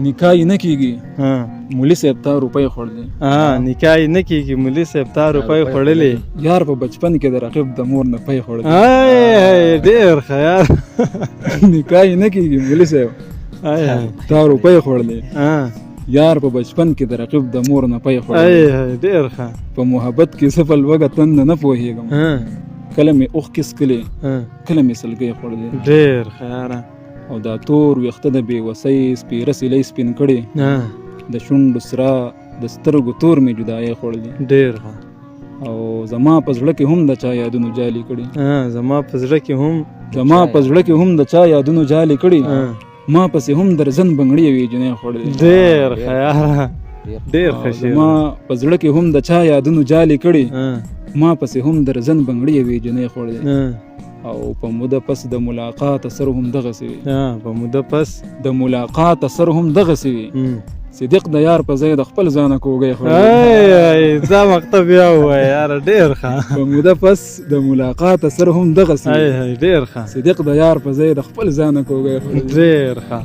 نکاح یې نه کېږي ها. مولي صاحب تا روپۍ خوړلې. ها، نکاح یې نه کېږي، مولي صاحب تا روپۍ خوړلې. یار په بچپن کې د رقیب د مور نه پۍ خوړلې. های های، ډېر ښه یار. نکاح یې نه کېږي مولي صاحب های های تا روپۍ خوړلې. ها. یار په بچپن کې د رقیب د مور نه پۍ خوړلې. های های، ډېر ښه. په محبت کې زه په لوږه تنده نه پوهېږم. ها. کله مې اوښکې څکلې، ها. کله مې سلګۍ خوړلې. ډېر ښه یاره. او دا تور ویښته د بې وسۍ سپېره سیلۍ سپین کړې. ها. د شونډو سره د سترګو تور مې جدایۍ خوړلې. ډېر ښه. او زما په زړه کې هم د چا یادونو جالې کړي. ها، زما په زړه کې هم. زما په زړه کې هم د چا یادونو جالې کړي. ها. ما پسې هم درزن بنګړي یوې جنۍ خوړلې. ډېر ښه یاره، ډېر ښه شعر. زما په زړه کې هم د چا یادونو جالې کړي. ها. ما پسې هم درزن بنګړي یوې جنۍ خوړلې. ها. او په موده پس د ملاقات اثر هم دغسې وي. ها، په موده پس د ملاقات اثر هم دغسې وي. صدیق د یار په ځای د خپل ځانه کوږی خوړلی. ای ای، دا مقطع بیا ووایه یاره، ډېر ښه. په موده پس د ملاقات اثر هم دغسې ای وي. ای، ډېر ښه. صدیق د یار په ځای د خپل ځانه کوږی خوړلی. ډېر ښه.